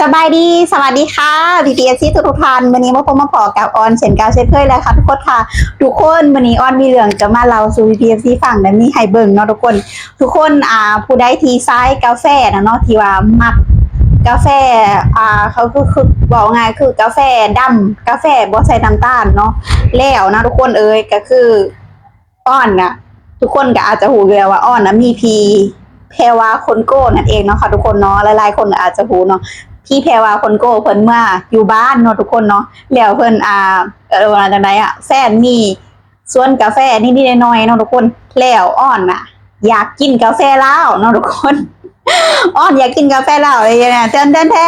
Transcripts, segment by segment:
ສະບາຍດີ ສະຫວັດດີຄ່ະ ພີ່ໆ ເອັຟຊີ ທຸກໆທ່ານ. ມື້ນີ້ມາພົບມາພໍ້ກັບອອນເຊັ່ນເກົ່າເຊັ່ນເຄີຍແລ້ວຄ່ະທຸກຄົນຄ່ະ. ທຸກຄົນ ມື້ນີ້ອອນມີເລື່ອງຈະມາເລົ່າສູ່ພີ່ໆ ເອັຟຊີ ຟັງ ແລະ ມີໃຫ້ເບິ່ງເນາະທຸກຄົນ. ທຸກຄົນ ອ່າ ຜູ້ໃດທີ່ຊາຍກາແຟນະເນາະ ທີ່ວ່າມັກກາແຟ ອ່າ ເຂົາຄື ຄື ເວົ້າງ່າຍຄືກາແຟດຳ ກາແຟບໍ່ໃສ່ນ້ຳຕານເນາະ ແລ້ວນະທຸກຄົນເອີຍ ກໍຄື ອອນນະ ທຸກຄົນກໍອາດຈະຮູ້ຢູ່ແລ້ວວ່າອອນນະມີພີ່ແພວາຄົນໂກ້ນັ້ນເອງເນາະຄ່ະທຸກຄົນເນາະ. ຫຼາຍໆຄົນກໍອາດຈະຮູ້ເນາະ ພີ່ແພວາຄົນໂກ້ເພິ່ນເມືອຢູ່ບ້ານເນາະທຸກຄົນເນາະ. ແລ້ວເພິ່ນ ອ່າ ເອີ້ນວ່າຈັ່ງໃດອະ ແຟນມີສວນກາແຟນິດໆໜ້ອຍໆເນາະທຸກຄົນ. ແລ້ວອອນນະຢາກກິນກາແຟລາວເນາະທຸກຄົນ ອອນຢາກກິນກາແຟລາວ ແທ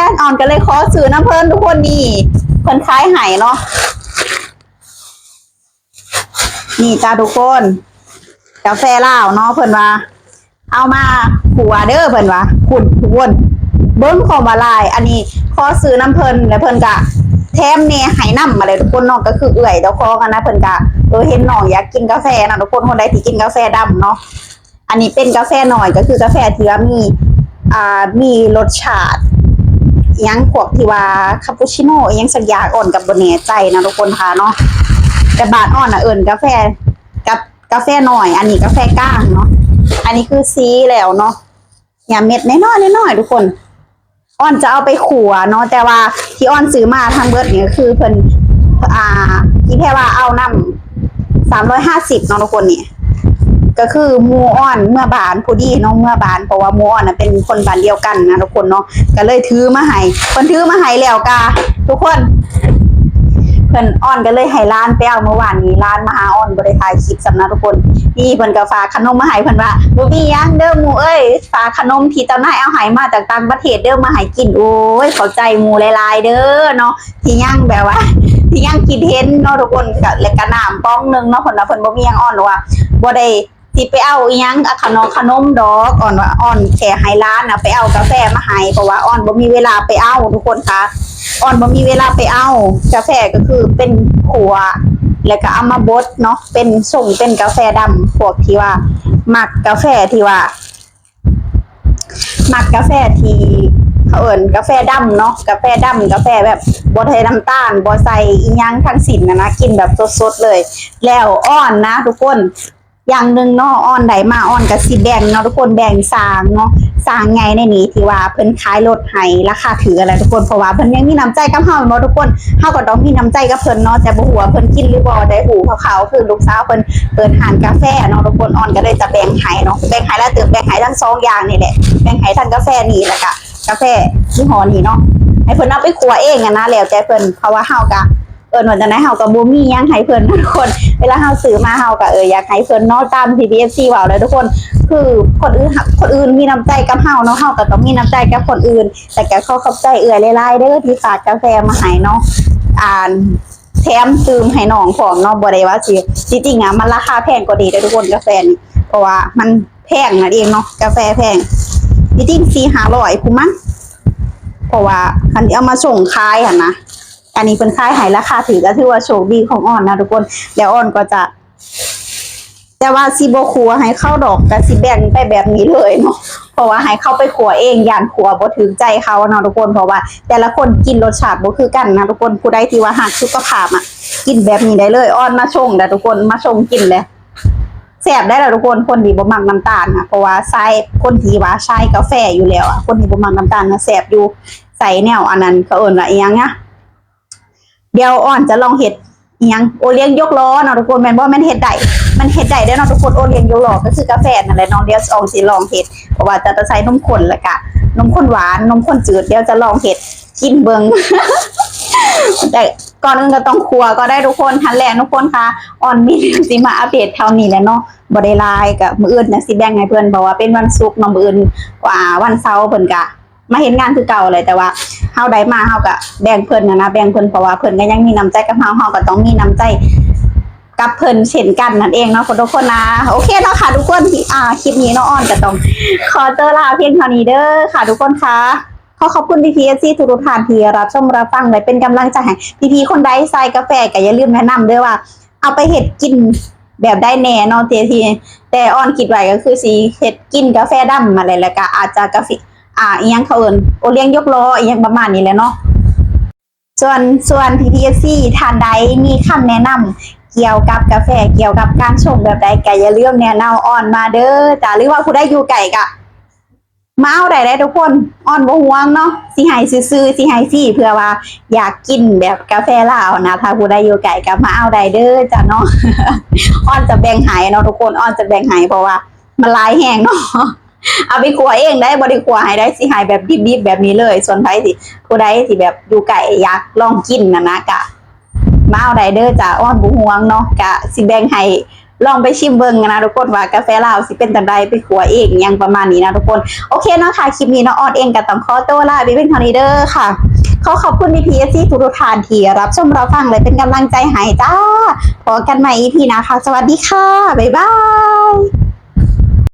ນໆ ອອນກໍເລີຍຂໍຊື້ນຳເພິ່ນທຸກຄົນ. ນີ້ເພິ່ນຂາຍໃຫ້ເນາະ ນີ້ຈ້າທຸກຄົນ ກາແຟລາວເນາະ ເພິ່ນວ່າເອົາມາຂົ້ວເດີ ເພິ່ນວ່າ. ຄຸນທຸກຄົນ ເບິ່ງຄວາມວ່າຫຼາຍ. ອັນນີ້ຂໍຊື້ນຳເພິ່ນ ແລ້ວເພິ່ນກະແຖມແດ່ໃຫ້ນຳ ມາເລີຍທຸກຄົນເນາະ. ກໍຄືເອື້ອຍເຈົ້າຂອງຫັ້ນນະ ເພິ່ນກະ ເອີ ເຫັນນ້ອງຢາກກິນກາແຟນະທຸກຄົນ. ຄົນໃດທີ່ກິນກາແຟດຳເນາະ ອັນນີ້ເປັນກາແຟນ້ອຍ ກໍຄືກາແຟທີ່ວ່າມີ ອ່າ ມີລົດຊາດອີ່ຫຍັງ ພວກທີ່ວ່າຄາປູຊິໂນອີ່ຫຍັງສັກຢ່າງ ອອນກໍບໍ່ແນ່ໃຈນະທຸກຄົນຄ່ະເນາະ. ແຕ່ບ້ານອອນນະເອີ້ນກາແຟ ກັບກາແຟນ້ອຍ ອັນນີ້ກາແຟກາງເນາະ. ອັນນີ້ຄືສີແລ້ວເນາະ ຫຍ້າເມັດນ້ອຍໆ ທຸກຄົນ. ອອນຈະເອົາໄປຂົ້ວເນາະ ແຕ່ວ່າທີ່ອອນຊື້ມາທັງເບິດນີ້ກໍຄືເພິ່ນ ອ່າ ທີ່ແພວາເອົານຳ ສາມຮ້ອຍຫ້າສິບເນາະທຸກຄົນ. ນີ້ກໍຄືໝູ່ອອນເມືອບ້ານພໍດີເນາະ ເມືອບ້ານ ເພາະວ່າໝູ່ອອນນະເປັນຄົນບ້ານດຽວກັນນະທຸກຄົນເນາະ ກໍເລີຍຖືມາໃຫ້. ເພິ່ນຖືມາໃຫ້ແລ້ວກະທຸກຄົນ ເພິ່ນ ອອນກໍເລີຍໃຫ້ຫຼານໄປເອົາ ມື້ວານນີ້ຫຼານມາຫາອອນ ບໍ່ໄດ້ຖ່າຍຄລິບຊ້ຳນະທຸກຄົນ. ນີ້ເພິ່ນກໍຝາກຂະໜົມມາໃຫ້ ເພິ່ນວ່າ ບໍ່ມີຫຍັງເດີໝູ່ເອີຍ ຝາກຂະໜົມທີ່ເຈົ້ານາຍເອົາໃຫ້ມາຈາກຕ່າງປະເທດເດີ ມາໃຫ້ກິນ. ໂອ້ຍ ຂອບໃຈໝູ່ຫຼາຍໆເດີເນາະ ທີ່ຍັງແບບວ່າ ທີ່ຍັງຄິດເຫັນເນາະທຸກຄົນ. ກະ ແລະກະນ້ຳປ໋ອງໜຶ່ງເນາະ ເພິ່ນວ່າເພິ່ນບໍ່ມີຫຍັງ ອອນວ່າບໍ່ໄດ້ຊິໄປເອົາອີ່ຫຍັງ ອາ ຂະໜົມ ຂະໜົມດອກ ອອນວ່າ ອອນແຄ່ໃຫ້ຫຼານນະໄປເອົາກາແຟມາໃຫ້ ເພາະວ່າອອນບໍ່ມີເວລາໄປເອົາທຸກຄົນຄ່ະ. ອອນບໍ່ມີເວລາໄປເອົາ ກາແຟກໍຄືເປັນຂົ້ວ ແລ້ວກໍເອົາມາບົດເນາະ ເປັນຊົງເປັນກາແຟດຳ. ພວກທີ່ວ່າມັກກາແຟທີ່ວ່າ ມັກກາແຟທີ່ເຂົາເອີ້ນກາແຟດຳເນາະ ກາແຟດຳ ກາແຟແບບບໍ່ໃສ່ນ້ຳຕານ ບໍ່ໃສ່ອີ່ຫຍັງທັງສິ້ນນະນະ ກິນແບບສົດໆເລີຍ. ແລ້ວອອນນະທຸກຄົນ ຢ່າງໜຶ່ງເນາະ ອອນໄດ້ມາ ອອນກໍຊິແບ່ງເນາະທຸກຄົນ ແບ່ງຊ່າງເນາະ ຊ່າງໃຫຍ່ໃນນີ້ ທີ່ວ່າເພິ່ນຂາຍລົດໃຫ້ລາຄາຖືກຫັ້ນແຫຼະທຸກຄົນ ເພາະວ່າເພິ່ນຍັງມີນ້ຳໃຈກັບເຮົາແມ່ນບໍ່ທຸກຄົນ. ເຮົາກໍຕ້ອງມີນ້ຳໃຈກັບເພິ່ນເນາະ ແຕ່ບໍ່ຮູ້ວ່າເພິ່ນກິນຫຼືບໍ່ ແຕ່ຮູ້ຄ່າວໆ ຄືລູກສາວເພິ່ນເປີດຮ້ານກາແຟເນາະທຸກຄົນ. ອອນກໍເລີຍຈະແບ່ງໃຫ້ເນາະ ແບ່ງໃຫ້ຫຼາຍເຕີບ ແບ່ງໃຫ້ທັງສອງຢ່າງນີ້ແຫຼະ ແບ່ງໃຫ້ທັງກາແຟນີ້ ແລ້ວກະກາແຟຍີ່ຫໍ້ນີ້ເນາະ ໃຫ້ເພິ່ນເອົາໄປຂົ້ວເອງຫັ້ນນະ ແລ້ວແຕ່ເພິ່ນ ເພາະວ່າເຮົາກະ ເອີ້ນວ່າຈັ່ງໃດ ເຮົາກໍບໍ່ມີຫຍັງໃຫ້ເພິ່ນນະທຸກຄົນ. ເວລາເຮົາຊື້ມາ ເຮົາກໍ ເອີ ຢາກໃຫ້ເພິ່ນເນາະ ຕາມທີ່ ເອັຟຊີ ເວົ້າແຫຼະທຸກຄົນ ຄືຄົນອື່ນ ຄົນອື່ນມີນ້ຳໃຈກັບເຮົາເນາະ ເຮົາກໍຕ້ອງມີນ້ຳໃຈກັບຄົນອື່ນ. ແລ້ວກໍຂໍຂອບໃຈເອື້ອຍຫຼາຍໆເດີ ທີ່ຝາກກາແຟມາໃຫ້ເນາະ ອ່າ ແຖມຕື່ມໃຫ້ນ້ອງພ້ອມເນາະ ບໍ່ໄດ້ວ່າຊິ ທີ່ຈິງອະ ມັນລາຄາແພງກວ່ານີ້ເດີທຸກຄົນ ກາແຟນີ້ ເພາະວ່າມັນແພງນັ້ນເອງເນາະ ກາແຟແພງ ທີ່ຈິງສີ່ຫ້າຮ້ອຍພຸ້ນມັງ ເພາະວ່າຄັນຊິເອົາມາສົ່ງຂາຍຫັ້ນນະ. ອັນນີ້ເພິ່ນຂາຍໃຫ້ລາຄາຖືກ ກໍຖືວ່າໂຊກດີຂອງອອນນະທຸກຄົນ. ແລ້ວອອນກໍຈະ ແຕ່ວ່າຊິບໍ່ຂົ້ວໃຫ້ເຂົາດອກ ກໍຊິແບ່ງໄປແບບນີ້ເລີຍເນາະ ເພາະວ່າໃຫ້ເຂົາໄປຂົ້ວເອງ ຢ້ານຂົ້ວບໍ່ຖືກໃຈເຂົາເນາະທຸກຄົນ ເພາະວ່າແຕ່ລະຄົນກິນລົດຊາດບໍ່ຄືກັນນະທຸກຄົນ. ຜູ້ໃດທີ່ວ່າຮັກສຸຂະພາບອະ ກິນແບບນີ້ໄດ້ເລີຍ ອອນມາຊົງເດີທຸກຄົນ ມາຊົງກິນເລີຍ ແຊບໄດ໋ລະທຸກຄົນ. ຄົນທີ່ບໍ່ມັກນ້ຳຕານນະ ເພາະວ່າຊາຍ ຄົນທີ່ວ່າຊາຍກາແຟຢູ່ແລ້ວອະ ຄົນທີ່ບໍ່ມັກນ້ຳຕານນະ ແຊບຢູ່ ໃສ່ແນວອັນນັ້ນ ເຂົາເອີ້ນວ່າອີ່ຫຍັງນະ ດຽວອອນຈະລອງເຮັດອີ່ຫຍັງ ໂອລ້ຽງຍົກລໍ້ເນາະທຸກຄົນ ແມ່ນບໍ່? ແມ່ນເຮັດໄດ້ ມັນເຮັດໄດ້ເດ້ເນາະທຸກຄົນ ໂອລ້ຽງຍົກລໍ້ກໍຄືກາແຟນັ້ນແຫຼະເນາະ. ດຽວອອນຊິລອງເຮັດ ເພາະວ່າຈະໃສ່ນົມຂ້ນ ແລ້ວກະນົມຂ້ນຫວານ ນົມຂ້ນຈືດ ດຽວຈະລອງເຮັດກິນເບິ່ງ ແຕ່ກ່ອນອື່ນກໍຕ້ອງຂົ້ວກໍໄດ້ທຸກຄົນ. ຫັ້ນແຫຼະທຸກຄົນຄ່ະ ອອນມີເລື່ອງຊິມາອັບເດດເທົ່ານີ້ແຫຼະເນາະ ບໍ່ໄດ້ຫຼາຍ ກໍມື້ອື່ນຈັ່ງຊິແບ່ງໃຫ້ເພິ່ນ ເພາະວ່າເປັນວັນສຸກເນາະ ມື້ອື່ນ ອ່າ ວັນເສົາເພິ່ນກະ ມາເຮັດງານຄືເກົ່າແຫຼະ ແຕ່ວ່າເຮົາໄດ້ມາເຮົາກະແບ່ງເພິ່ນຫັ້ນນະ ແບ່ງເພິ່ນ ເພາະວ່າເພິ່ນກໍຍັງມີນ້ຳໃຈກັບເຮົາ ເຮົາກໍຕ້ອງມີນ້ຳໃຈກັບເພິ່ນເຊັ່ນກັນນັ້ນເອງເນາະ ທຸກຄົນນະ. ໂອເຄເນາະຄ່ະທຸກຄົນ ທີ່ ອ່າ ຄລິບນີ້ນ້ອງອອນກໍຕ້ອງຂໍຕົວລາພຽງເທົ່ານີ້ເດີຄ່ະທຸກຄົນຄ່ະ. ຂໍຂອບຄຸນພີ່ໆ ເອັຟຊີ ທຸກໆທ່ານທີ່ຮັບຊົມຮັບຟັງ ແລະ ເປັນກຳລັງໃຈໃຫ້ ພີ່ໆຄົນໃດຊາຍກາແຟ ກໍຢ່າລືມແນະນຳເດີວ່າ ເອົາໄປເຮັດກິນແບບໃດແດ່ເນາະ ທີ່ ທີ່ ແຕ່ອອນຄິດໄວ້ກໍຄືຊິເຮັດກິນກາແຟດຳຫັ້ນແຫຼະ ແລ້ວກໍອາດຈະກາເຟ ອ ອ່າ ອີ່ຫຍັງເຂົາເອີ້ນ ໂອລ້ຽງຍົກລໍ້ ອີ່ຫຍັງປະມານນີ້ແຫຼະເນາະ. ສ່ວນ ສ່ວນ ພີ່ໆ ເອັຟຊີ ທ່ານໃດມີຄຳແນະນຳກ່ຽວກັບກາແຟ ກ່ຽວກັບການຊົງແບບໃດ ກໍຢ່າລືມແນະນຳອອນມາເດີຈ້າ ຫຼືວ່າຜູ້ໃດຢູ່ໃກ້ກໍມາເອົາໄດ້ເດ້ທຸກຄົນ ອອນບໍ່ຫ່ວງເນາະ ຊິໃຫ້ຊື່ໆ ຊິໃຫ້ຟຣີ ເພື່ອວ່າຢາກກິນແບບກາແຟລາວນະ ຖ້າຜູ້ໃດຢູ່ໃກ້ກໍມາເອົາໄດ້ເດີຈ້າເນາະ. ອອນຈະແບ່ງໃຫ້ເນາະທຸກຄົນ ອອນຈະແບ່ງໃຫ້ ເພາະວ່າມັນຫຼາຍແຮງເນາະ. ເອົາໄປຂົ້ວເອງໄດ໋ ບໍ່ໄດ້ຂົ້ວໃຫ້ໄດ໋ ຊິໃຫ້ແບບດິບໆ ແບບນີ້ເລີຍ. ສ່ວນໃຜທີ່ ຜູ້ໃດທີ່ແບບຢູ່ໃກ້ຢາກລອງກິນຫັ້ນນະ ກະມາເອົາໄດ້ເດີຈ້າ ອອນບໍ່ຫ່ວງເນາະ ກະຊິແບ່ງໃຫ້ລອງໄປຊິມເບິ່ງນະທຸກຄົນ ວ່າກາແຟລາວຊິເປັນຈັ່ງໃດ ໄປຂົ້ວເອງຫຍັງປະມານນີ້ນະທຸກຄົນ. ໂອເຄເນາະຄ່ະ ຄລິບນີ້ເນາະ ອອນເອງກໍຕ້ອງຂໍຕົວລາໄປພຽງເທົ່ານີ້ເດີຄ່ະ. ຂໍຂອບຄຸນ ພີ່ໆ ເອັຟຊີ ທຸກໆ ທ່ານທີ່ຮັບຊົມຮັບຟັງ ແລະ ເປັນກຳລັງໃຈໃຫ້ຈ້າ. ພໍ້ກັນໃໝ່ ອີພີ ໜ້າຄ່ະ ສະຫວັດດີຄ່ະ ບາຍບາຍ.